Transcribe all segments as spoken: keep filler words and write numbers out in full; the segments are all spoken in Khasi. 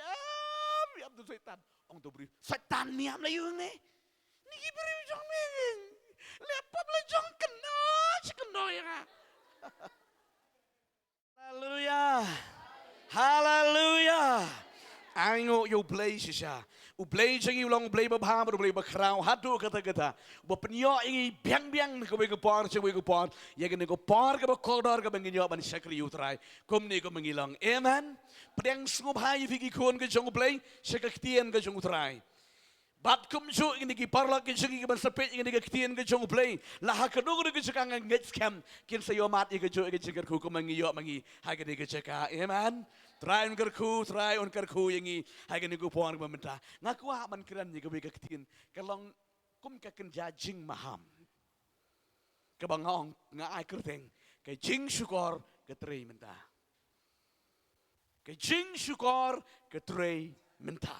Ïam, ïam tu Soitan. Ong tu briew, Soitan, ïam la ïu ne. Ni ki briew jong me. Le pop la jong kynnoh, shi kynnoh ïa nga. Haleluya. Haleluya. Ai nguh ïa U Blei shisha. U Blei jong ngi u long U Blei ba bha bad U Blei ba khraw haduh katta katta. Uba pynïoh ïa ngi biang biang na kawei ka por sha kawei ka por. Ïa kane ka por kaba kordor kaba ngin ïoh ban shakri ïa U Trai. Kumne kumba ngi long. Amen. Pdiang sngewbha ïa phi ki khun ka jong U Blei sha ka ktien ka jong U Trai. Bad kumjuh ïa kine ki paralok ki jong ngi kiban sa peit ïa kine ki ktien ki jong U Blei. La ha kano kano ka jaka nga ngeit skhem kin sa ïohmat ïa kajuh ïa ka jingkyrkhu kumba ngi ïoh ma ngi ha kine ki jaka. Amen. Trai un kyrkhu, Trai un kyrkhu ïa ngi ha kine ki por ba mynta. Nga kwah ban kren ïa kawei ka ktien ka long kum ka kynja jingmaham. Kaba nga ong nga ai kyrteng ka jingshukor ka trei mynta. Ka jingshukor ka trei mynta.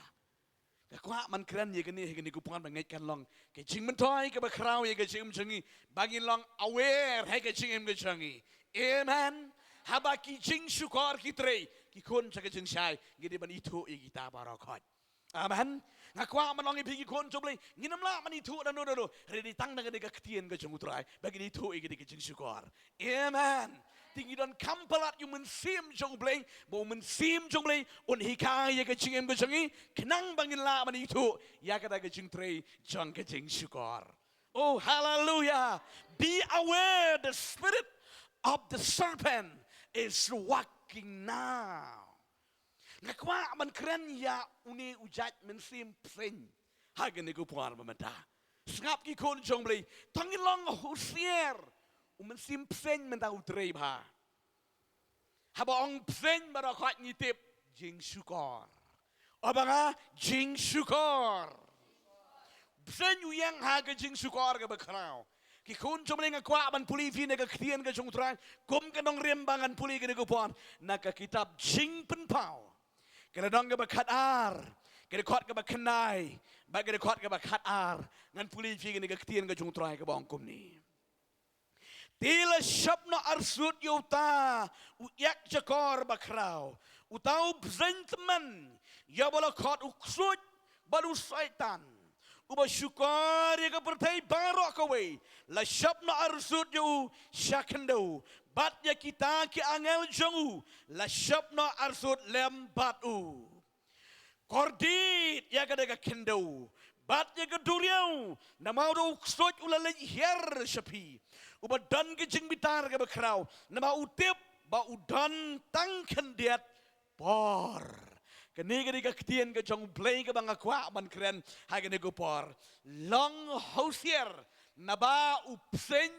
Nga kwah ban kren ïa kane ha kane ka por ba ngeit kan long ka jingmyntoi kaba khraw ïa ka jingim jong ngi ba ngin long aware ha ka jingim ka jong ngi. Amen. Haba ki jingshukor ki trei ki khun sha ka jingshai ngi dei ban ithuh ïa kita baroh khoit. Amen. Nga kwah ban ong ïa phi ki khun jong U Blei ngin ym lah ban ithuh da no da no. Hynrei tang na kane ka ktien ka jong U Trai ba ngin ithuh ïa kane ka jingshukor. Amen. Te ngi donkam palat ïa U Mynsiem jong U Blei ba U Mynsiem jong U Blei un hikai ïa ka jingim ka jong ngi khnang ba ngin lah ban ithuh ïa kata ka jingtrei jong ka jingshukor. Oh, hallelujah. Be aware, the spirit of the serpent is working now. Nga kwah ban kren ïa une u jait mynsiem bseiñ ha kane ka por ba mynta. Sngap ki khun jong U Blei, to ngin long husiar. U mynsiem bseiñ mynta u trei bha. Haba ong bseiñ baroh khoit ngi tip jingshukor. Haba nga jingshukor. Bseiñ u ïeng ha ka jingshukor kaba khraw. Ki khun jong U Blei nga kwah ban pule ïa phi na ka ktien ka jong U Trai kum ka nongrim ba ngan pule kane ka por na ka kitab Jingpynpaw. Ka lynnong kaba khatar, ka dkhot kaba khyndai bad ka dkhot kaba khatar. Ngan pule ïa phi kane ka ktien ka jong U Trai kaba ong kumne. Te la shop noh arsut ïa uta u ïakjakor bakhraw, uta u bseiñ tymmen, ïa uba la khot u ksuid bad u Soitan, uba shukor ïa ka pyrthei baroh kawei. La shop noh arsut ïa u sha khyndew, bad ïa kita ki angel jong u la shop noh arsut lem bad u. Kordit ïa kata ka khyndew bad ïa ka duriaw, namar uta u ksuid u la leit hiar sha phi, uba don ka jingbitar kaba khraw, namar u tip ba u don tang khyndiat por. Kane ka dei ka ktien ka jong U Blei kaba nga kwah ban kren ha kane ka por. Long husiar, naba u bseiñ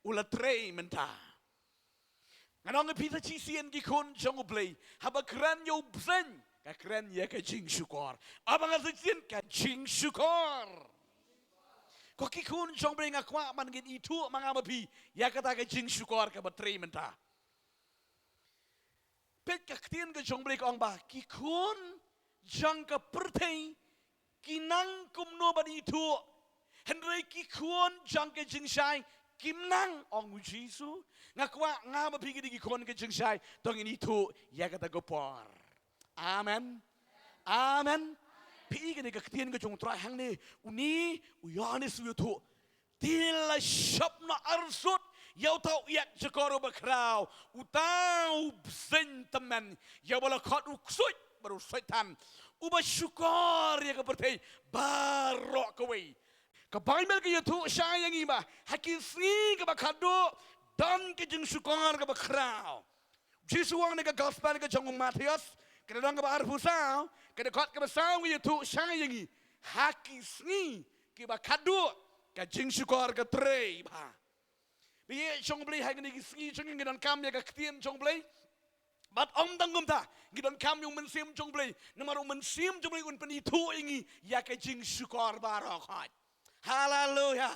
u la trei mynta. Ngan ong ïa phi, sa shisien ki khun jong U Blei, haba kren ïa u bseiñ ka kren ïa ka jingshukor. Haba nga sa shisien ka jingshukor. Ko ki khun jong U Blei, nga kwah ban ngin ithuh ma nga ma phi ïa kata ka jingshukor kaba trei mynta. Peit ka ktien ka jong U Blei ka ong ba ki khun jong ka pyrthei ki nang kumno ban ithuh, hynrei ki khun jong ka jingshai kim nang, ong u Jisu. Nga kwah nga ma phi ki dei ki khun ka jingshai, to ngin ithuh ïa kata ka por. Amen. Amen. Phi i kane ka ktien ka jong U Trai hangne, une u Ïoannis u ïathuh. Te la shop noh arsut ïa uta u ïakjakor uba khraw, uta u bseiñ tymmen, ïa uba la khot u ksuid bad u Soitan, uba shukor ïa ka pyrthei baroh kawei. Ka Baibl ka ïathuh shai ïa ngi ba ha ki sngi kaba khatduh don ka jingshukor kaba khraw. Jisu u ong ha ka gospel ka jong u Mathaios, ka lynnong kaba arphew saw, ka dkhot kaba saw, ka ïathuh shai ïa ngi, ha ki sngi kiba khatduh ka jingshukor ka trei bha. Ba ïa jong U Blei, ha kine ki sngi jong ngi ngi donkam ïa ka ktien jong U Blei. Bad ym tang kumta, ngi donkam ïa u Mynsiem jong U Blei, namar u Mynsiem jong U Blei un pynithuh ïa ngi ïa ka jingshukor baroh khoit. Haleluya.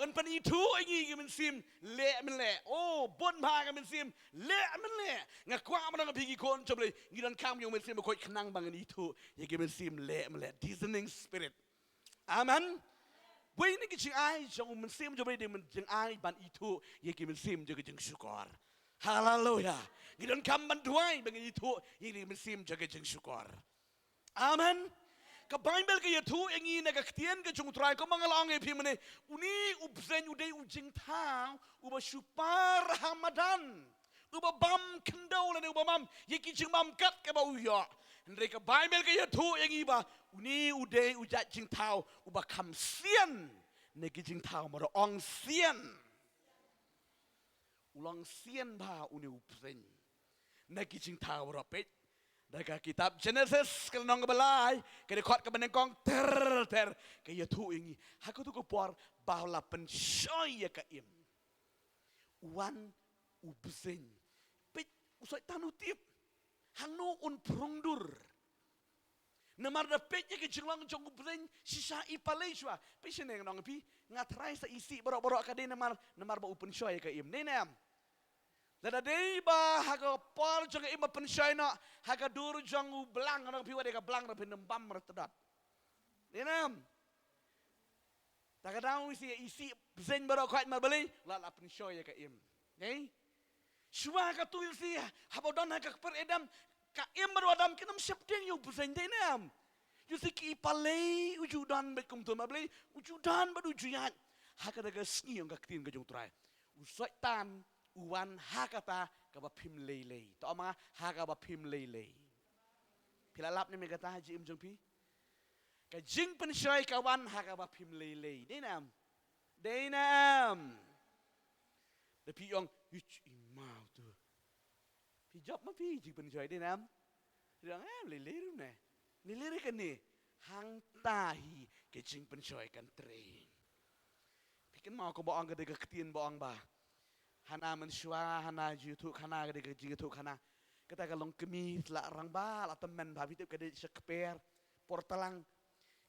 Un pynithuh ïa ngi ïa ki mynsiem leh mynleh. Oh, bun bha ki mynsiem leh mynleh. Nga kwah ban ong ïa phi ki khun jong U Blei, ngi donkam ïa u Mynsiem Bakhuid khnang ba ngin ithuh ïa ki mynsiem leh mynleh. Discerning spirit. Amen. Wei na ki jingai jong u Mynsiem jong U Blei dei ka jingai ban ithuh ïa ki mynsiem jong ka jingshukor. Haleluya. Ngi donkam ban duwai ba ngin ithuh ïa ki mynsiem jong ka jingshukor. Amen. Ka Baibl ka ïathuh ïa ngi na ka ktien ka jong U Trai, kumba nga la ong ïa phi mynne, une u bseiñ u dei u jingthaw uba shu par ha madan, uba bam khyndew lane uba bam ïa ki jingbam kat kaba u ïoh. Hynrei ka Baibl ka ïathuh ïa ngi ba une u dei u jait jingthaw uba kham sian na ki jingthaw baroh. Ong sian. U long sian bha une u bseiñ na ki jingthaw baroh. Peit da ka kitab Jenesis ka lynnong kaba lai, ka dkhot kaba nyngkong ter ter, ka ïathuh ïa ngi ha kato ka por ba la pynshoi ïa ka im, u wan u bseiñ. Peit, u Soitan u tip hangno un phrung dur. Namar da peit ïa ka jinglong jong u bseiñ shisha i palei shuwa. Peit shane, nga ong ïa phi, nga tharai sa isih baroh baroh ka dei namar, namar ba u pynshoi ïa ka im. Dei ne em? Lada dei ba ha ka por jong ka im ba pynshoi noh ha ka dur jong u blang, nga ong ïa phi, wat dei ka blang ruh phin ym bam ruh tdot. Dei ne em? Ta ka daw isih, isih bseiñ baroh khoit namar balei? La, la pynshoi ïa ka im. Dei? Shuwa kato ïa si, haba u don ha ka kper Eden, ka im bad u Adam kim shym sheptieng ïa u bseiñ, dei ne em? Ïa si ki palei u ju don bad kumto, namar balei? U ju don bad u ju ïaid. Ha kata ka sngi, ong ka ktien ka jong U Trai, u Soitan u wan ha kata kaba phim lei lei. To ong ma nga, ha kaba phim lei lei. Phi la lap ne em ïa kata ha jingim jong phi? Ka jingpynshoi ka wan ha kaba phim lei lei. Dei ne em? Dei ne em? Da phi ong, ich, i maw tu. Phi jop ma phi jingpynshoi, dei ne em? Phi ong, em, lei lei ruh ne. Lei lei ruh kane. Hangta hi ka jingpynshoi kan trei. Phi kynmaw kumba ong ka dei ka ktien ba ong ba, Hana mynshuwa, Hana ju ïathuh khana, ka dei ka jingïathuh khana. Kata ka long kmie la rangbah, la tymmen bha, phi tip, ka dei sha kper por tlang.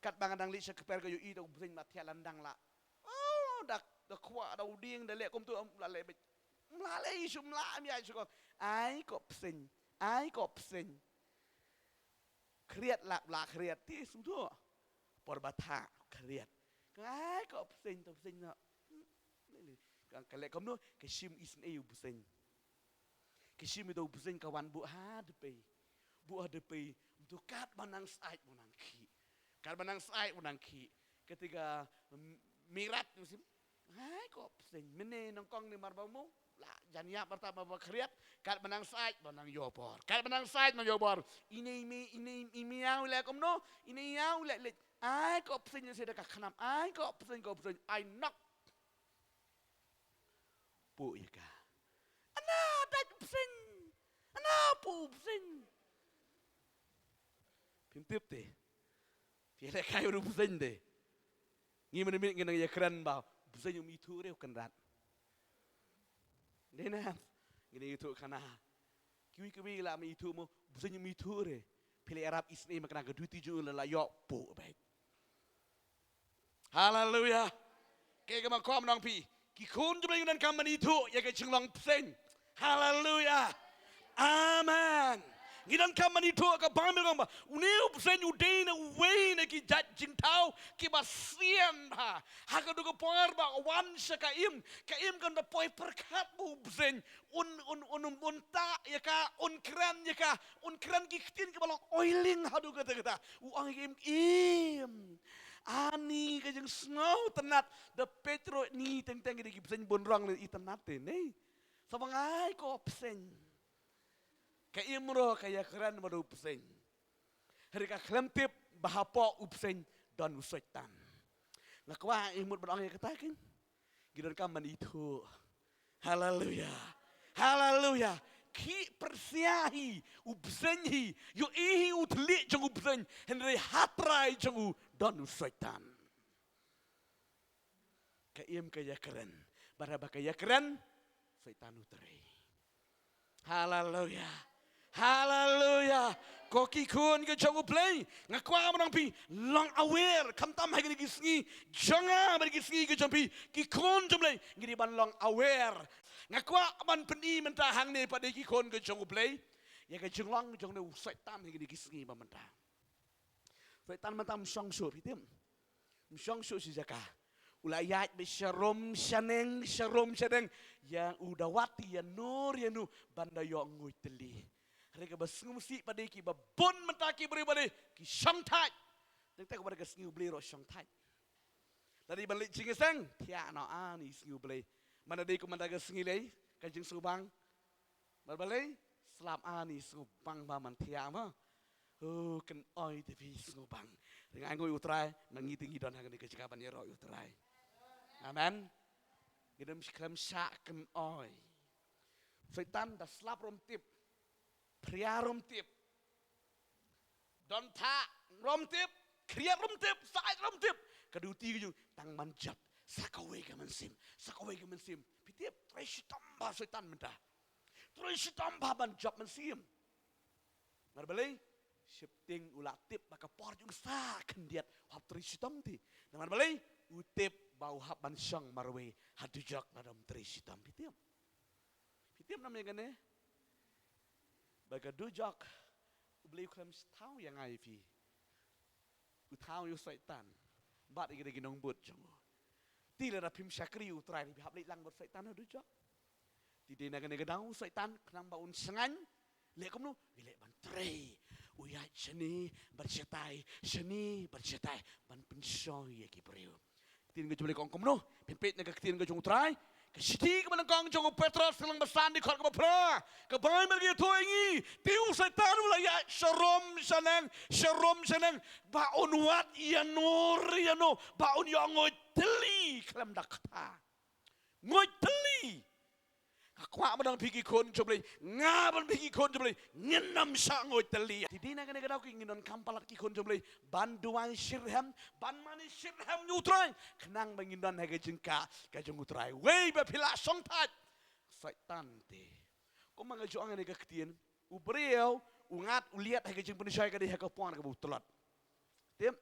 Katba nga dang leit sha kper ka ïohi da u bseiñ ba thiah lyndang la. Oh, da, da kwah, da u dieng, da leh kumto, ym lah leh beit. Ym lah leh, shu ym lah, ym ïaid shuh ko. Ai ko bseiñ, ai ko bseiñ. Khriat la, la khriat te sngewthuh. Por ba thah khriat. Ai ko bseiñ, to bseiñ noh. Ka, ka leh kumno, ka shim isynei u bseiñ. Ka shim ïa u bseiñ, ka wan buh ha dpei. Buh ha dpei. Mynta katba nang syaid mo nang khih. Katba nang syaid mo nang khih. Kata ka, mm, mirat tu sim. Ai ko bseiñ, mynne nyngkong ne mar ba mo la jan ïap, mar ta ba khriat. Katba nang syaid mo nang ïoh bor. Katba nang syaid mo ïoh bor. Ine i mei, ine i mei ïa u leh kumno, ine ïa u leh leit. Ai ko bseiñ, ïa se da ka khnam. Ai ko bseiñ, ko bseiñ. Ai nok. Puh ïa ka. Ana dait bseiñ. Ana puh bseiñ. Phim tip te. Phi leh kai u bseiñ te. Ngi mynmiet ngi nang ïakren ba bseiñ um ithuh re u Kynrad. Dei ne em? Ngi nang ithuh khana. Kiwei kiwei la ma ithuh mo, bseiñ um ithuh re. Phi leh ïarap isynei ma kane ka duty jong u, la la ïoh puh beit. Haleluya. Kaei kaba nga kwah ban ong phi, ki khun jong U Blei, ngi donkam ban ithuh ïa ka jinglong bseiñ. Haleluya. Amen. Ngi donkam ban ithuh, ka Baibl ka ong ba une u bseiñ u dei na uwei na ki jait jingthaw kiba sian bha. Ha kato ka por ba wan sha ka im, ka im kan da poi pyrkhat ba u bseiñ un, un, un, un, un tah ïa ka, un kren ïa ka, un kren ki ktien kiba long oiling haduh katta katta. U ong ïa ka im, im. Ani ka jingsngewtynnat, da peit ruh ngi teng teng ki dei ki bseiñ bun rong lei, itynnat te ne. Sa ba ngai ko bseiñ. Ka im ruh ka ïakren bad u bseiñ. Hynrei ka khlem tip ba hapoh u bseiñ don u Soitan. Nga kwah ïa mut ban ong ïa kata keiñ. Ngi donkam ban ithuh. Haleluya. Haleluya. Ki pyrshah hi u bseiñ hi, ïohi hi u thylliej jong u bseiñ, hynrei ha trai jong u don u Soitan. Ka im ka ïakren. Bad haba ka ïakren, Soitan u trei. Haleluya. Haleluya. Ko ki khun ka jong U Blei, nga kwah ban ong phi, long aware, khamtam ha kine ki sngi jong nga bad ki sngi ka jong phi, ki khun jong U Blei, ngi dei ban long aware. Nga kwah ban pyni mynta hangne pat de ki khun ka jong U Blei, ïa ka jinglong jong une u Soitan ha kine ki sngi ba mynta. Soitan mynta um shong shuh, phi tip. Um shong shuh shi jaka. U la ïaid beit sharum shaneng, sharum shaneng. Ïa u da wad ïano ïano ban da ïoh nguid tylli. Hynrei kaba sngewsih pat de kiba bun mynta ki briew pat de ki shongthait. Teng teng kaba da ka sngi U Blei ruh shongthait. Lada i ban leit jingïaseng, thiah noh ani sngi U Blei. Mana dei kumta ka sngi lei, ka jingsngewbang. Mar balei, slap ani sngewbang ba man thiah ma. Oh, kan oi te phi sngewbang. Ring ai ngoi U Trai, man ngi te ngi don ha kane ka jaka ban ïaroh U Trai. Amen. Ngi dang khlem shah kan oi. Soitan da slap rum tip. Phria rum tip. Don thah rum tip. Khriat rum tip. Sait rum tip. Ka duty ka jong tang man jop. Sa kawei ka mynsiem. Sa kawei ka mynsiem. Phi tip, trei shitom bha Soitan mynta. Trei shitom bha ban jop mynsiem. Mar balei, sheptieng u la tip ba ka por jong sa khyndiat u hap trei shitom te. Namar balei, u tip ba u hap ban shong marwei ha dujok lada um trei shitom, phi tip. Phi tip nam ïa kane? Ba ka dujok, U Blei u khlem thaw ïa nga ïa phi. U thaw ïa u Soitan. Bad ïa ki nongbud jong u. Te lada phim shakri U Trai, phi hap leit lang bad Soitan ha dujok. Te dei na kane ka daw u Soitan, khnang ba un sngewthuh. Leh kumno, ngi leh ban trei. U ïaid shane bad shatai, shane bad shatai, ban pynshoi ïa ki briew. Ktien ka jong U Blei ka ong kumno, phin peit na ka ktien ka jong U Trai. Ka shithi kaba nyngkong jong u Petros, ka lynnong ba san, dkhot kaba phra. Ka Baibl ka ïathuh ïa ngi, te u Soitan u la ïaid sharum shaneng, sharum shaneng, ba un wad ïano re ïano, ba un ïoh nguid thylli khlem da kata. Nguid thylli. Nga kwah ba dang phi ki khun jong U Blei, nga bad phi ki khun jong U Blei, ngin ym shah nguid thylli. Te dei na kane ka daw ki ngin donkam palat ki khun jong U Blei ban duwai shitrhem, ban mane shitrhem ïa U Trai, khnang ba ngin don ha ka jingkah ka jong U Trai. Wei ba phi la shongthait, Soitan te. Kumba nga ju ong ha kane ka ktien, u briew u ngat u liat ha ka jingpynshoi ka dei ha ka por kaba u tlot. Tip,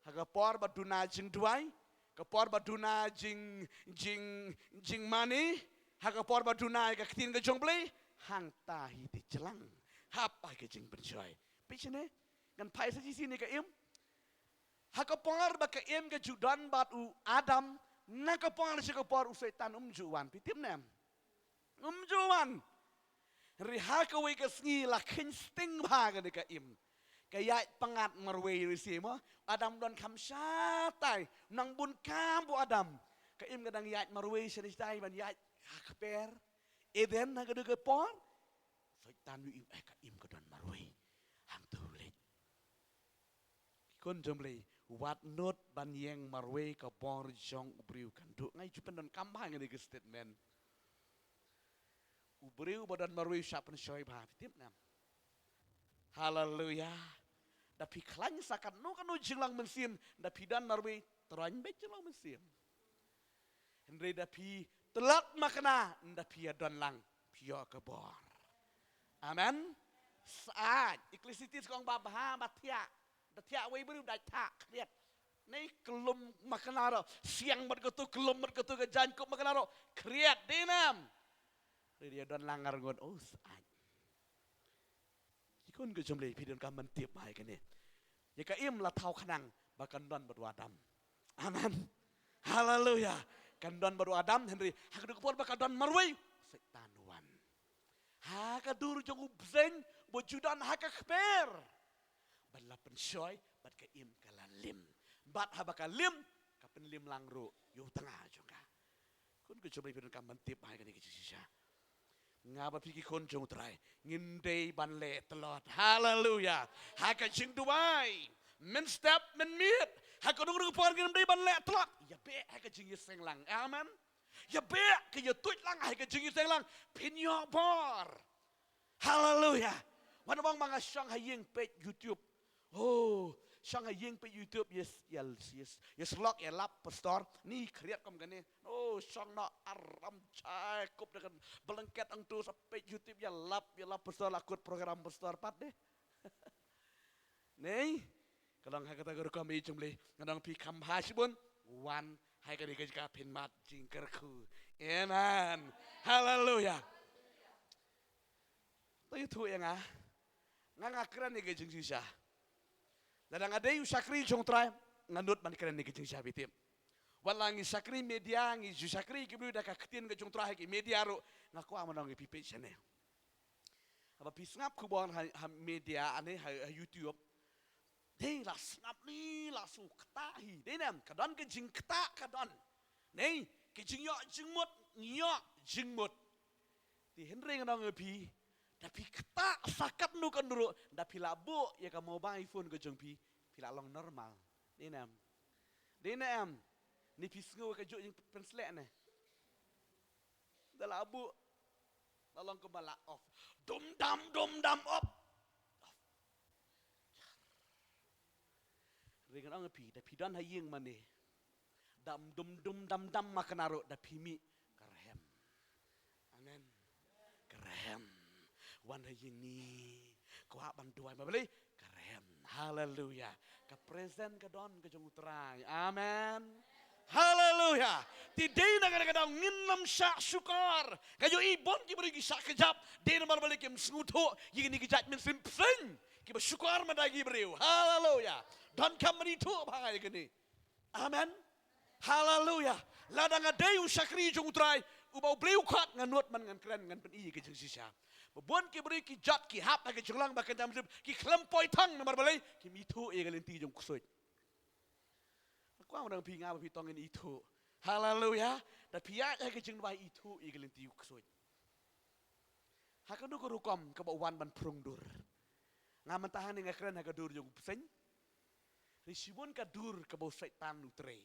ha ka por ba duna jingduwai, ka por ba duna jing, jing, jingmane, ha ka por ba duna ïa ka ktien ka jong U Blei, hangta hi te jlang. Hap ha ka jingpynshoi. Peit shane, ngan phai sa shisien ïa ka im. Ha ka por ba ka im ka ju don bad u Adam, na ka por sha ka por u Soitan um ju wan. Phi tip ne em? Um ju wan. Hynrei ha kawei ka sngi la kheiñ sting bha kane ka im. Ka ïaid pyngngad marwei ruh shisha mo. Adam donkam shatai, nang bun kam u Adam. Ka im ka dang ïaid marwei shane shatai ban ïaid ha ka kper Eden ha kane ka por. Soitan u ïohi, eh, ka im ka don marwei. Hangto u leit. Ki khun jong U Blei, wat nud ban ïeng marwei, ka bor jong u briew kan duh. Nga ju pyndonkam bha ïa kane ka statement. U briew ba don marwei u shah pynshoi bha, phi tip ne em? Haleluya. Da phi khlaiñ sa katno katno jinglong mynsiem, da phi don marwei, tyrwa beit jinglong mynsiem. Hynrei da phi tlot makna, da phi ïa don lang, phi ïoh ka bor. Amen. Sait, Ecclesiastes ka ong ba bha ba thiah. Da thiah wei briew da thah khriat. Nei kyllum makna ruh, siang bad kato, kyllum bad kato, ka jaiñ kup makna ruh khriat, dei ne em? Hynrei da ïa don lang nga rngut, oh sait. Ki khun ka jong U Blei, phi donkam ban tip bha ïa kane. Ïa ka im la thaw khnang ba kan don bad u Adam. Amen. Haleluya. Kan don bad u Adam, hynrei ha ka dei ka por ba ka don marwei, Soitan u wan. Ha ka dur jong u bseiñ, ba ju don ha ka kper. Bad la pynshoi, bad ka im ka la lim. Bad haba ka lim, ka pynlim lang ruh ïa u tnga jong ka. Khun ka jong U Blei, phi donkam ban tip bha ïa kane ka jingshisha. Nga bad phi ki khun jong U Trai, ngim dei ban leh tlot. Haleluya. Ha ka jingduwai mynstep mynmiet, ha kano kano ka por ngim dei ban leh tlot. Ïa beh ha ka jingïaseng lang. Amen. Ïa beh ka ïa tuid lang ha ka jingïaseng lang. Phin ïoh bor. Haleluya. Wat ong ba nga shong ha ïing peit YouTube. Oh, shong ha ïing peit YouTube, yes, yes, yes, yes, lok ïa lap pastor. Ni khriat kum kane. Oh, shong noh aram chai kup da ka blanket hangto sa peit YouTube ïa lap, ïa lap pastor, la kut program pastor pat de. Nei, ka long ha kata ka rukom, i jong U Blei, nga ong phi kham bha shibun, wan ha kane ka jaka phin mad jingkyrkhu. Amen. Haleluya. To ïathuh ïa nga. Nga, nga kren ïa ka jingshisha. Lada nga dei u shakri jong U Trai, nga nud ban kren ïa ka jingshisha, phi tip. Wat la ngi shakri media, ngi ju shakri ki briew da ka ktien ka jong U Trai ha ki media ruh, nga kwah ban ong ïa phi, phi shane. Ba phi sngap khubor ha, ha media ne ha, ha YouTube. Dei la sngap ni la su kata hi. Dei ne em ka don ka jingkata ka don. Nei, ka jingïoh jingmut, ïoh jingmut. Te hynrei nga ong ïa phi, da phi kata sa katno katno ruh, da phi la buh ïa ka mobile phone ka jong phi, phi la long normal. Dei ne em. Dei ne em. Ni phi sngew ka juh jingpynsleh ne. Da la buh. La long kumba la off. Dum dam, dum dam, off. Off. Ring ong phi, da phi don ha ïing mane. Dam dum dum dam dam ma kane ruh da phi mih. Ka rhem. Amen. Ka rhem. Wan ha ïing ni. Kwah ban duwai ma balei. Ka rhem. Haleluya. Ka present ka don ka jong U Trai. Amen. Haleluya. Te dei na kane ka daw ngin ym shah shukor. Nga ïohi bun ki briew ki shah kjap. Dei namar balei kim sngewthuh ïa kine ki jait mynsiem pyrshah kiba shukor mynta ki briew. Haleluya. Donkam ban ithuh bha ïa kine. Amen. Haleluya. Lada nga dei u shakri jong U Trai, uba U Blei u khot, ngan nud man ngan kren, ngan pyni ïa ka jingshisha. Ba bun ki briew ki jot ki hap ha ka jinglong ba kynja mynsiem, ki khlem poi thang namar balei, kim ithuh ïa ka lynti jong u ksuid. Nga kwah ban ong phi, nga ba phi tang ngin ithuh. Haleluya. Da phi ïaid ha ka jingduwai, ithuh ïa ka lynti u ksuid. Ha kano ka rukom kaba u wan ban phrung dur. Nga mynta hangne nga kren ha ka dur jong u bseiñ. Hynrei shibun ka dur kaba u Soitan u trei.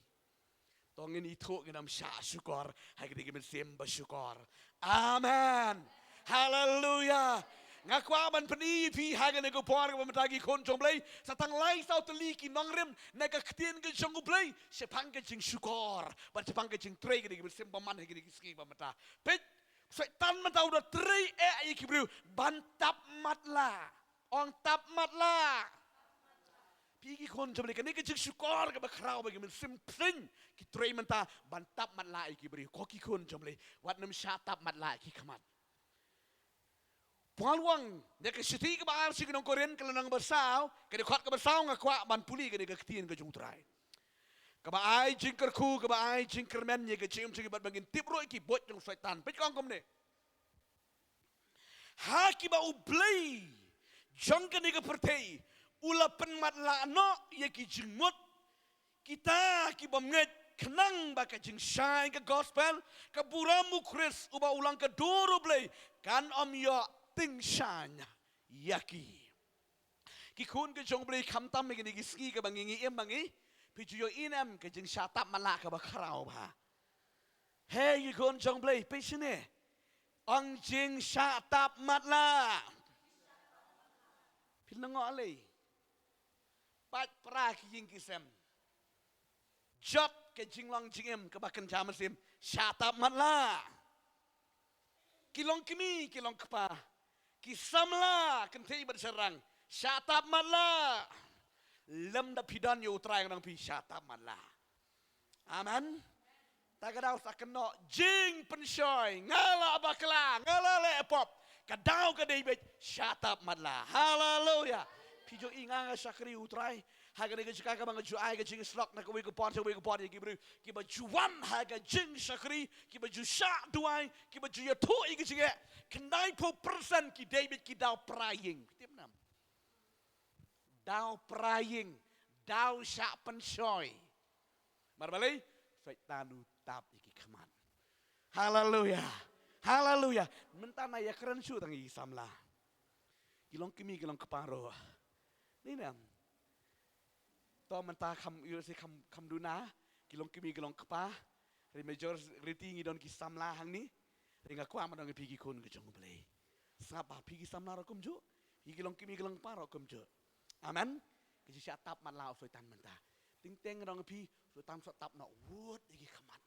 To ngin ithuh, ngin ym shah shukor ha kine ki mynsiem ba shukor. Amen. Haleluya. Nga kwah ban pyni ïa phi ha kane ka por kaba mynta, ki khun jong U Blei, sa tang lai saw tylli ki nongrim na ka ktien ka jong U Blei shaphang ka jingshukor bad shaphang ka jingtrei kine ki mynsiem bymman ha kine ki sngi ba mynta. Peit, Soitan mynta u da trei eh ïa ki briew ban tap matlah. Ong tap matlah. Phi ki khun jong U Blei, kane ka jingshukor kaba khraw ba ki mynsiem pyrshah ki trei mynta ban tap matlah ïa ki briew. Ko ki khun jong U Blei, wat nym shah tap matlah ïa ki khmat. Paul u ong, na ka shithi kaba ar sha ki nong Korinth, ka lynnong ba saw, ka dkhot kaba saw, nga kwah ban pule kane ka ktien ka jong U Trai. Kaba ai jingkyrkhu, kaba ai jingkyrmen ïa ka jingim jong ngi bad ba ngin tip ruh ïa ki buit jong u Soitan. Peit ka ong kumne. Ha kiba U Blei jong kane ka pyrthei u la pynmatlah noh ïa ki jingmut kita ki bym ngeit, khnang ba ka jingshai ka gospel, ka burom U Khrist uba u long ka dur U Blei, kan ym ïoh tyngshaiñ ïa ki. Ki khun ka jong U Blei, khamtam ha kine ki sngi kaba ngi, ngi im ma ngi, phi ju ïohi ne em ka jingshah tap matlah kaba khraw bha. Hei ki khun jong U Blei, phi shane. Ong jingshah tap matlah. Phi nang ong lei. Pat pra ki ïing ki sem. Jot ka jinglong jingim kaba kynja mynsiem, shah tap matlah. Ki long kmie, ki long kpa, ki samla kynthei bad shynrang, shah tap matlah. Lymda phi don ïa U Trai, nga ong phi shah tap matlah. Amen. Ta ka daw sa kynnoh jingpynshoi, nga la bakla, nga la leh pop. Ka daw ka dei beit, shah tap matlah. Haleluya. Phi ju ïohi nga, nga shakri U Trai. Ha kane ka jaka kaba nga ju ai ka jingïasyllok na kawei ka por sha kawei ka por ïa ki briew kiba ju wan ha ka jingshakri, kiba ju shah duwai, kiba ju ïathuh ïa ka jingeh. Khyndai phew percent ki dei beit ki daw pra ïing. Phi tip ne em? Daw pra ïing, daw shah pynshoi. Namar balei? Soitan u tap ïa ki khmat. Haleluya. Haleluya. Mynta nga ïakren shuh tang ïa ki samla. Ki long kmie, ki long kpa ruh. Dei ne em? To mynta kham, ïoh shi kham, kham duna, ki long kmie, ki long kpa. Hynrei majority ngi don ki samla hangne. Hynrei nga kwah ban ong ïa phi ki khun ka jong U Blei, sngap bha, phi ki samla ruh kumjuh. Phi ki long kmie, ki long kpa ruh kumjuh. Amen. Ka jingshah tap matlah u Soitan mynta. Teng teng nga ong ïa phi, u Soitan u sa tap noh wut ïa ki khmat.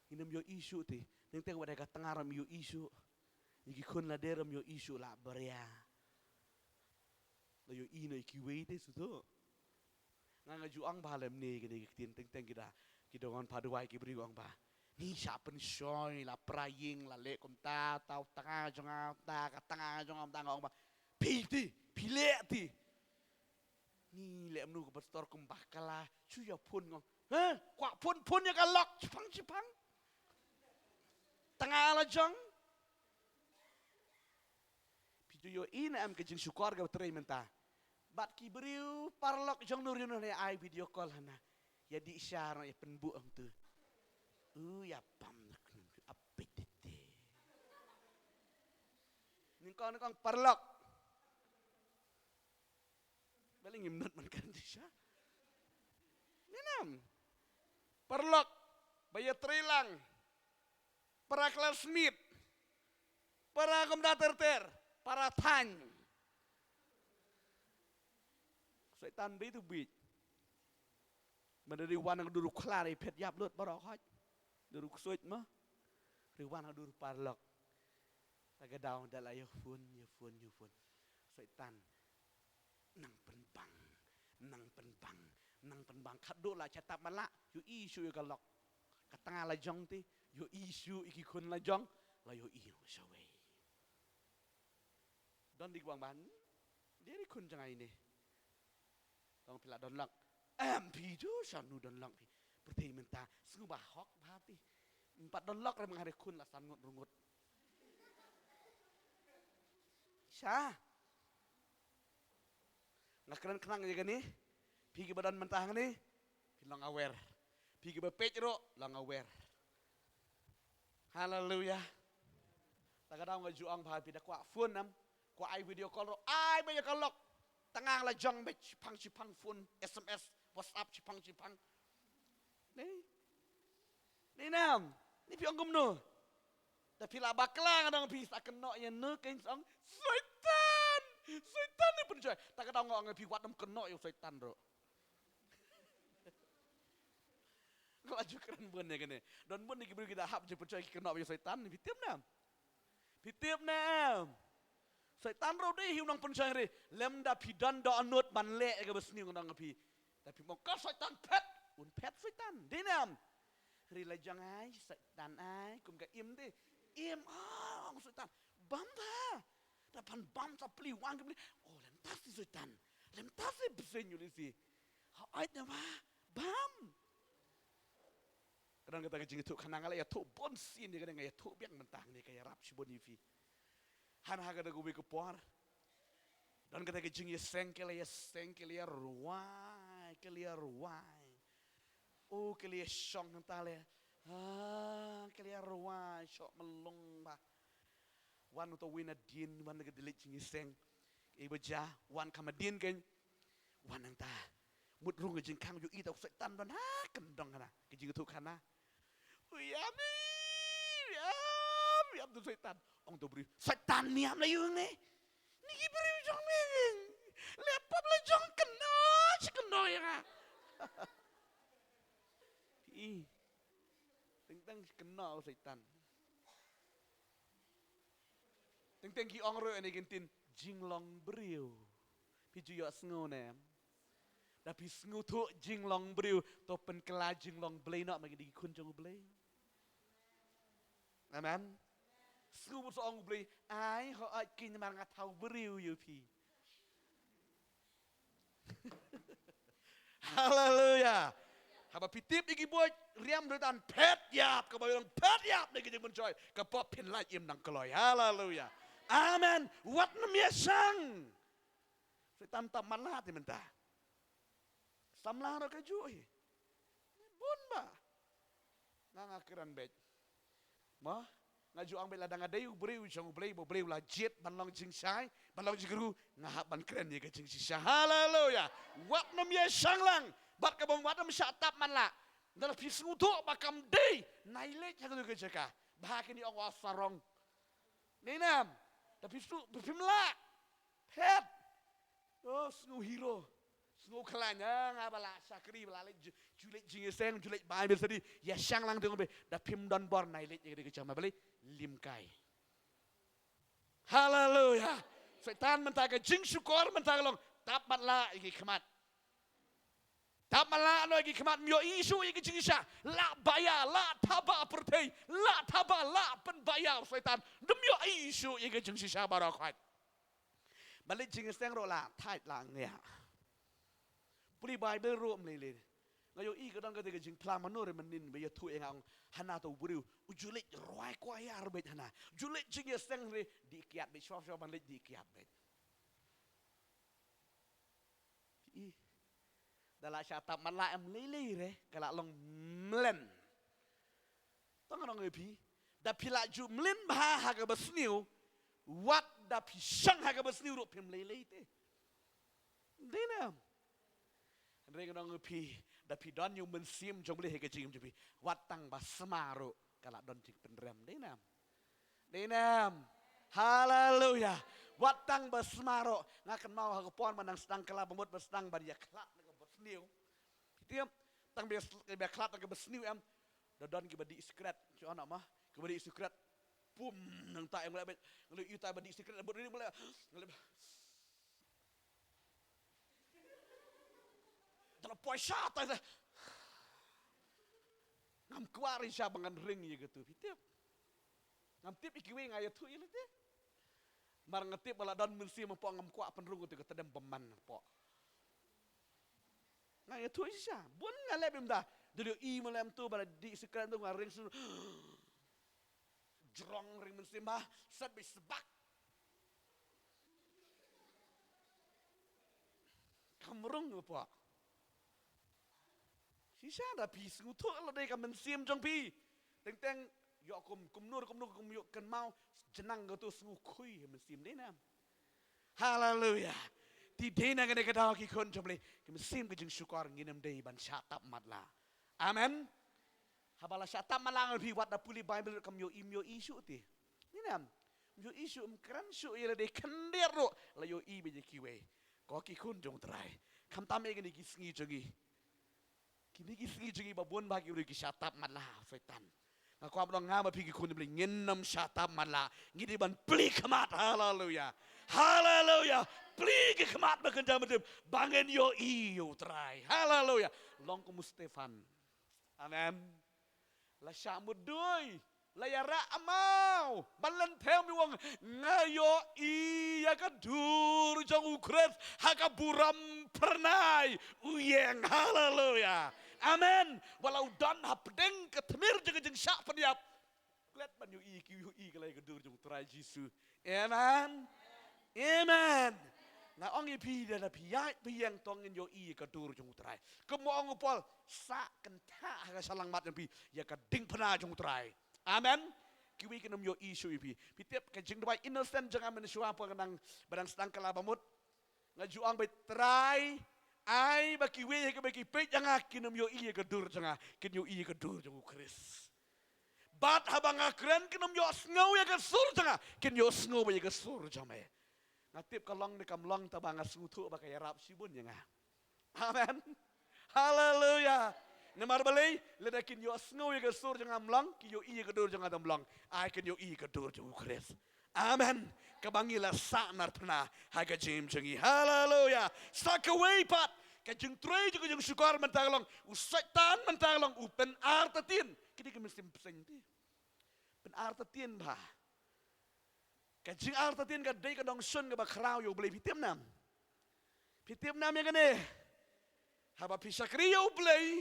Ngin ym ïohi shuh te. Teng teng wat ïa ka tnga ruh ym ïohi shuh. Ïa ki khun lade ruh ym ïohi shuh, la bria. La ïohi noh ïa kiwei te shuh. Nga, nga ju ong bha lymne kine ki ktien, teng teng ki da, ki da wan pha duwai ki briew, ong bha, ngi shah pynshoi, la pra ïing, la leh kumta, ta u tnga jong nga, ta ka tnga jong nga, ta, nga ong bha, phi te, phi leh te. Ngi leh kumno ka pastor, kum bakla, shu ïa phone, nga ong, ha, kwah phone, phone ïa ka lok, shipang shipang. Tnga la jong. Phi Ju ïohi ne em ka jingshukor kaba trei mynta. Bad ki briew paralok jong no ri no ne ai video call hana. Ïa dih sha ro ïa pynbuh ong tu. U ïa pam nak num tu apetite. Nyngkong nyngkong paralok. Ba lei ngim nud man kan dih sha. Ni nam. Paralok. Ba ïa trei lang. Para classmate. Para kumta ter ter. Para thaiñ. Soitan dei tu bit. Mynta dei wan ka dur u khla dei phet ïap lut baroh hoi. Dur u ksuid ma. Dei wan ka dur u paralok. Ta ka daw da la ïa phone, ïa phone, ïa phone. Soitan. Nang pynbang, nang pynbang, nang pynbang. Khadduh la cha tap ma la, ïohi shuh ïa ka lok. Ka tnga la jong te, ïohi shuh ïa ki khun la jong, la ïohi shawei. Don di kwang ban, dei ri khun jong ai ne. Tong phi la don lok. Em phi ju sha nu don lok phi. Pyrthei mynta, sngew ba hok ba phi. Em pat don lok re mangare khun la san ngut rungut. Sha. Nga kren khnang ïa kane. Phi kiba don mynta hangne. Phi long aware. Phi kiba peit ruh long aware. Haleluya. Ta ka daw nga ju ong ba phi da kwah phone nam. Kwah ai video call ruh. Ai ba ïa ka lok. Tang la jong ba shipang shipang phone, S M S, WhatsApp shipang shipang. Ni. Ni nam. Ni phi ong kumno. Da phi la bakla nga dang phi sa kynnoh ïa no kein song. Soitan. Soitan ni pynshoi. Ta ka daw nga ong phi wat dam kynnoh ïa soitan ruh. Nga la ju kren bun ïa kane. Don bun ïa ki briew ki da hap ju pynshoi ki kynnoh ïa soitan ni phi tip nam. Phi tip nam. Soitan ruh dei hi u nongpynshoi re. Lem da phi don dohnud ban leh ïa kaba sniew nga dang phi. Da phi mong ka soitan phet. Un phet soitan. Dei nam. Ri la jong ai, soitan ai, kum ka im de. Im, ah, ong soitan. Bam da. Da pan bam sa pli wang ki pli. Oh, lem tas di soitan. Lem tas di bseng yu di si. Ha ait na ba. Bam. Kadang kata ka jingïathuh khana nga la ïathuh bun sien ïa kane nga ïathuh biang mynta hangne ka ïarap shibun ïa phi. Han ha kata ka wei ka por. Don kata ka jingïaseng ka la ïaseng ka la ïarwai ka la ïarwai. O ka la ïashong hangta le. Ha ka la ïarwai shoh malung ba. Wan uto wei na dien wan ka dei leit jingïaseng. Ei ba ja wan ka ma dien kein. Wan nangta. Mut rung ka jingkhang ïohi ta u Soitan don ha kyndong hana. Ka jingïathuh khana. U ïam ni, u ïam, u ïam tu Soitan. Ong tu briew. Soitan ni ïam la ïu ne. Ni ki briew jong me. Le pap la jong kynnoh, shi kynnoh ïa nga. Phi. Teng teng shi kynnoh u Soitan. Teng teng ki ong ruh ïa kane ka ktien jinglong briew. Phi ju ïohsngew ne em? Da phi sngewthuh jinglong briew, to pynkylla jinglong Blei noh, ma ngi dei ki khun jong U Blei. Amen. Sngewbha sa ong U Blei, ai hooid keiñ namar nga thaw briew ïa phi. Haleluya. Haba phi tip ïa ki buit riam dei tang phet ïap, kaba ong phet ïap ne ki jingmynshoi, ka pop phin lait im nang kloi. Haleluya. Amen. Wat nym ïa shang. Soitan tam man la te mynta. Samla ruh ka juh hi. Bun ba. Nga nga kren beit. Mo, nga ju ong beit lada nga dei u briew jong U Blei, ba U Blei u la jied ban long jingshai, ban long jingkyrkhu, nga hap ban kren ïa ka jingshisha. Haleluya. Wat nym ïa shang lang. Bad kaba wat nym shah tap man la. Lada phi sngewthuh ba kam dei, nai leit ha katu ka jaka. Ba ha kine ong wa sarong. Ni nam. Da phi sngewthuh, phim lah. Phet. Oh, sngew hero. Sngew khlaiñ, ah, nga ba la shakri, ba la leit ju, ju leit jingïaseng, ju leit Bible study. Ïa shang lang te ong beit, da phim don bor nai leit ïa ka jaka jong ma Blei, lim kai. Haleluya. Soitan mynta ka jingshukor, mynta ka long, tap matlah ïa ki khmat. Tap matlah noh ïa ki khmat, ym ïohi shuh ïa ka jingshisha. Lah ba ïa, lah thaba pyrthei, lah thaba, lah pynba ïa u Soitan. Ym ïohi shuh ïa ka jingshisha baroh khoit. Ba leit jingïaseng ruh la thait la ngiah. Pule Bible ruh ym lei lei. Nga ïohi ka don kata ka jingphla mano re mynnin ba ïathuh ïa nga, ong hana to u briew u ju leit rwai kwai ar beit hana. Ju leit jingïaseng re dih kiad beit, shwa shwa ban leit dih kiad beit. Phi i, da la shah tap matlah em lei lei re ka la long mlien. To nga ong ïa phi, da phi la ju mlien bha ha kaba sniew, wat da phi shong ha kaba sniew ruh phim lei lei te. Dei ne em? Hynrei nga ong ïa phi, da phi don ïa u Mynsiem jong U Blei ha ka jingim jong phi, wat tang ba sma ruh ka la don jingpynrem. Dei ne em? Dei ne em? Haleluya. Wat tang ba sma ruh. Nga kynmaw ha ka por ba nang sdang kylla ba mut ba sdang ban ïakhlad na kaba sniew. Phi tip, tang ba ïakhlad na kaba sniew em, da don kiba dih sikret. Shu ong ma, kiba dih sikret. Pum, nangta em, nga leh beit, nga leh ïa utai ba dih sikret, bad ring, nga leh, nga leh. Da la poi sha tai te. Ngam kwah ri sha ba ngan ring ïa katu, phi tip. Ngam tip ïa kiwei, nga ïathuh ïa lade. Mar nga tip ba la don Mynsiem hapoh, ngam kwah pynrung katu ka tdem bymman hapoh. Nga ïathuh shisha. Bun nga leh bym da. Da leh i ma lem tu ba la dih sikret tu, nga ring shu jrong ring Mynsiem ba set beit sbak. Kam rung hapoh. Shisha da phi sngewthuh lade ka mynsiem jong phi. Teng teng ïoh kum, kumno kumno kum ïoh kynmaw, jnang katu sngewkhui ha mynsiem, dei ne em? Haleluya. Te dei na kane ka daw ki khun jong U Blei, ka mynsiem ka jingshukor ngin ym dei ban shah tap matlah. Amen. Haba la shah tap matlah ngan phi, wat da pule Baibl kam ïohi, ym ïohi shuh te. Dei ne em? Ym ïohi shuh, ym kren shuh ïa lade, khyndiat ruh la ïohi beit ïa kiwei. Ko ki khun jong U Trai. Khamtam ïa kine ki sngi jong ngi. Kine ki sngi jong ngi ba bun bha ki briew ki shah tap matlah Soitan. Nga kwah ban ong nga ma phi ki khun jong U Blei ngin ym shah tap matlah. Ngi dei ban plie khmat. Haleluya. Haleluya. Plie ki khmat ba kynja mynsiem ba ngin ïohi ïa U Trai. Haleluya. Long kum u Stephan. Amen. La shah mutdur, la ïarap maw ban len thew, u ong nga ïohi ïa ka dur jong U Khrist ha ka burom phyrnai u ïeng. Haleluya. Amen. Wat la u don hapdeng ka tmier jong ka jingshah pynïap, klet ban ïohi, ki ïohi ka la ïa ka dur jong U Trai Jisu. Amen. Amen. Nga ong ïa phi, da la phi ïaid phi ïeng to ngin ïohi ïa ka dur jong U Trai. Kumba ong u Paul, sah kynthah ha ka shyllangmat jong phi ïa ka diengphna jong U Trai. Amen. Kiwei kin ym ïohi shuh ïa phi. Phi tip ka jingduwai innocent jong nga mynshuwa, phi ong, nang ba dang sdang kylla ba mut, nga ju ong beit, Trai, ai ba kiwei ha kiba ki peit ïa nga kin ym ïohi ïa ka dur jong nga, kin ïohi ïa ka dur jong U Khrist. Bad haba nga kren kin ym ïohsngew ïa ka sur jong nga, kin ïohsngew ïa ka sur jong me. Nga tip ka long ne kam long, tangba nga sngewthuh ba ka ïarap shibun ïa nga. Amen. Haleluya. Namar balei? Lada kin ïohsngew ïa ka sur jong nga ym long, ki ïohi ïa ka dur jong nga da ym long. Ai kin ïohi ïa ka dur jong U Khrist. Amen. Kaba ngi la sah narphna ha ka jingim jong ngi. Haleluya. Sa kawei pat, ka jingtrei jong ka jingshukor mynta ka long, u Soitan mynta ka long u pynartatien. Kine ki mynsiem bseiñ te. Pynartatien bha. Ka jingartatien ka dei ka nongshun kaba khraw ïa U Blei. Phi tip ne em? Phi tip ne em ïa kane? Haba phi shakri ïa U Blei,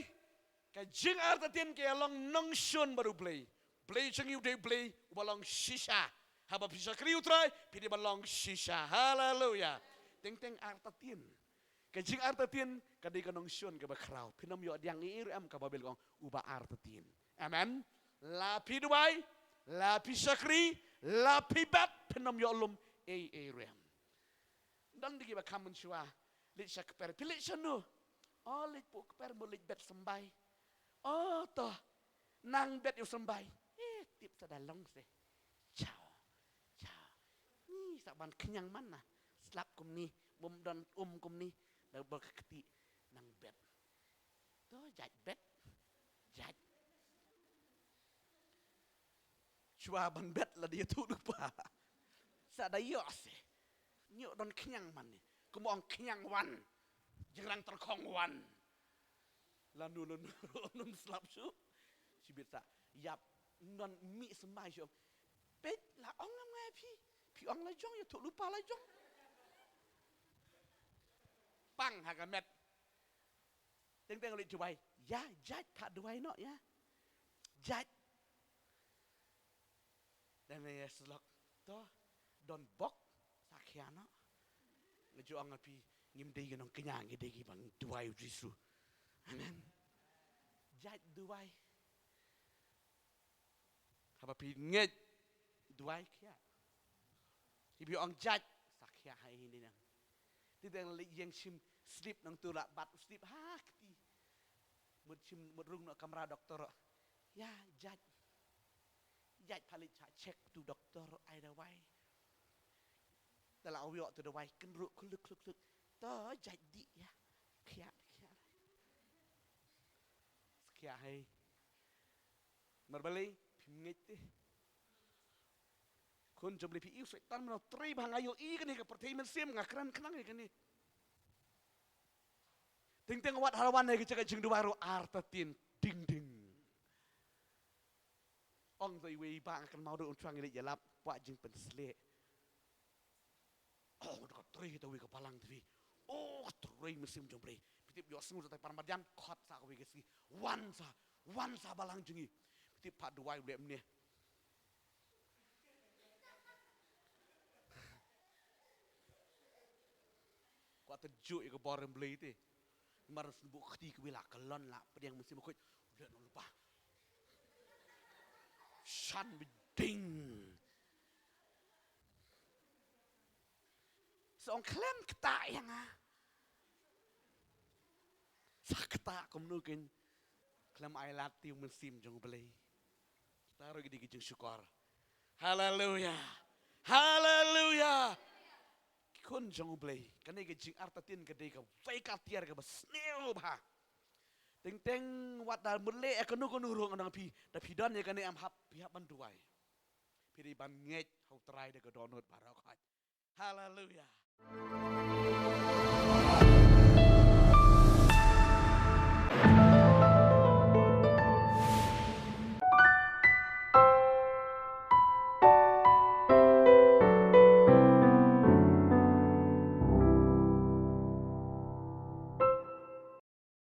ka jingartatien ka ïa long nongshun bad U Blei. Blei jong ngi u dei Blei uba long shisha. Haba phi shakri U Trai, phi dei ban long shisha. Haleluya. Teng teng artatien. Ka jingartatien ka dei ka nongshun kaba khraw. Phin ym ïoh pdiang ei ei ruh em, ka Baibl ka ong uba artatien. Amen. La phi duwai, la phi shakri, la phi bet, phin ym ïoh lum ei ei ruh em. Don de kiba kham mynshuwa, leit sha kper, phi leit shano? O, leit pyndonkam, mo, leit bet symbai. O to, nang bet ïa u symbai. Eh, tip sa da long se. Chao. Chao. Ni sa ban khñiang man na. Slap kumne, bym don um kumne, da ba ka kti nang bet. To jait bet. Jait. Shuwa ban bet la da ïathuh lypa. Sa da ïoh se. Ñiuh don khñiang man ni. Kumba ong khñiang wan. Jingrang tyrkhong wan. Lano lano ruh ym slap shuh. Shibit sa ïap. Ym don mih symbai shuh. Peit la ong ngam ngai phi. Phi ong la jong, ïathuh lypa la jong. Pang ha ka met. Teng teng leit duwai. Ïa, jait pat duwai noh ïa. Jait. Dang ne ïa slok. To, don bok, sa khia noh. Nga ju ong ïa phi, ngim dei ki nongkñia, ngi dei kiba duwai u Jisu. Amen. Jait duwai. Haba phi ngeit, duwai khia. Hi phi ong jait, sa khia ha i hi ne nang. Te dang leit ïeng shim slip nangtu la bat u slip ha kti. Mut shim, mut rung noh kamra doktor. Ïa, jait. Jait pat leit shah check tu doktor ai dawai. Da la u ïoh tu dawai kynruh khuluk khuluk khuluk. To jait dih ïa. Khia, khia. Khia hi. Namar balei, phim ngeit te. Khun jong U Blei, phi ïohi Soitan mynno trei ba nga ïohi kane ka pyrthei mynsiem, nga kren khnang ïa kane. Teng teng wat ha la wan ha ka jaka jingduwai ruh artatien ding ding. Ong to iwei i bah, nga kynmaw ruh un chwa ngi leit ïalap, kwah jingpynsleh. Oh, ka trei ta wei ka balang te phi. Oh, trei mynsiem jong U Blei. Phi tip ïohsngew sa tai par marjan, khot sa kawei ka sngi. Wan sa, wan sa balang jong ngi. Phi tip pat duwai U Blei mynne. Kwah tynjuh ïa ka bor U Blei te. Mar shu buh kti kawei la kyllon la pdiang mynsiem khuid. U Blei nang lypa. Shan biding. Sa ong khlem ktah ïa nga. Sa ktah kumno kein. Khlem ai lad te u Mynsiem jong U Blei. Kita ruh ki dei ki jingshukor. Haleluya. Haleluya. Ki khun jong U Blei. Kane ka jingartatien ka dei kawei ka tiar kaba sniew bha. Teng teng wat da mut leh ïa kano kano ruh ngan ong phi. Da phi don ïa kane em hap, phi hap ban duwai. Phi dei ban ngeit ha U Trai da ka dohnud baroh khoit. Haleluya.